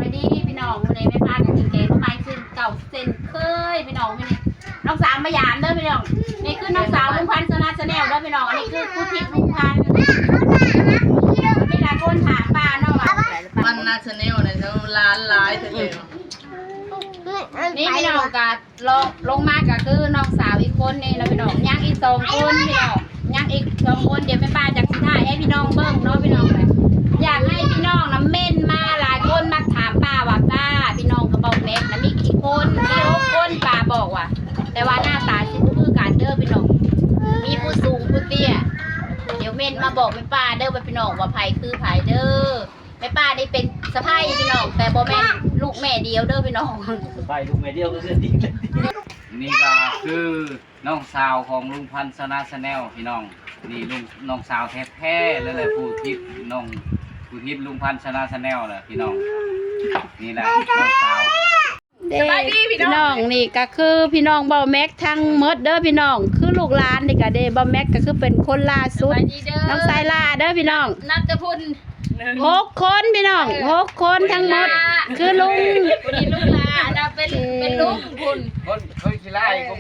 ສະບາຍດີພີ່ນ້ອງ ມື້ນີ້ແມ່ປ້າກໍກິນແກງໜໍ່ໄມ້ເຊັ່ນເກົ່າເຊັ່ນເຄີຍພີ່ນ້ອງ. ມື້ນີ້ນ້ອງສາວມາຢາມເດີພີ່ນ້ອງ. ນີ້ຄືນ້ອງສາວລຸງພັນຊະນະແຊນແນວເດີພີ່ນ້ອງ. ອັນນີ້ຄືຄູທິບລຸງພັນ. ມີຫຼາຍຄົນຖາມປ້າເນາະວ່າ ພັນຊະນະແຊນແນວນີ້ຫຼານຫຼາຍແທ້ໆ. ນີ້ພີ່ນ້ອງກໍ ລອງ ລົງມາກໍຄືນ້ອງສາວອີກຄົນນີ້ນະພີ່ນ້ອງ. ຍັງອີກສອງຄົນພີ່ນ້ອງ ຍັງອີກສອງຄົນ. ດຽວແມ່ປ້າຈະຊິຖ່າຍໃຫ້ພີ່ນ້ອງເບິ່ງເນາະພີ່ນ້ອງ. ຢາກໃຫ້ພີ່ນ້ອງນະເມັ້ນມາ. ຫຼາຍຄົນມັກຖາມປ້າວ່າ ປ້າ ພີ່ນ້ອງກັບເບົາແມັກນະມີກີ່ຄົນ? ມີຫົກຄົນ ປ້າບອກວ່າ. ແຕ່ວ່າໜ້າຕາຊິບໍ່ຄືກັນເດີພີ່ນ້ອງ ມີຜູ້ສູງຜູ້ເຕ້ຍ. ດຽວເມັ້ນມາບອກແມ່ປ້າເດີວ່າ ພີ່ນ້ອງວ່າໃຜຄືໃຜເດີ. ແມ່ປ້ານີ້ເປັນສະໃພ້ພີ່ນ້ອງ ແຕ່ບໍ່ແມ່ນລູກແມ່ດຽວເດີພີ່ນ້ອງ. ສະໃພ້ລູກແມ່ດຽວກໍຄື ນີ້ກໍຄືນ້ອງສາວຂອງລຸງພັນຊະນະແຊນແນວພີ່ນ້ອງ. ນີ້ລຸງ ນ້ອງສາວແທ້ໆເລີຍແຫຼະ ຜູ້ທິບນ້ອງ ຜູ້ທິບລຸງພັນຊະນະແຊນແນວແຫຼະພີ່ນ້ອງ. ນີ້ແຫຼະນ້ອງສາວ. ເດ້ ສະບາຍດີພີ່ນ້ອງ ພີ່ນ້ອງ. ນີ້ກໍຄືພີ່ນ້ອງເບົາແມັກທັງໝົດເດີພີ່ນ້ອງ. ຄືລູກຫຼານນີ້ກໍເດ້ ເບົາແມັກກໍຄືເປັນຄົນລ່າສຸດ. ສະບາຍດີເດີ ນ້ອງສາຍຫຼ້າເດີພີ່ນ້ອງ. ນັບແຕ່ພຸ້ນ ຫົກຄົນພີ່ນ້ອງ ເອີ ຫົກຄົນທັງໝົດ. ຄືລຸງ ຜູ້ນີ້ລູກຫຼານ ອັນນັ້ນເປັນ ເປັນລຸງພຸ້ນ ຄົນ ຄົນຂີ້ລ້າຍກໍ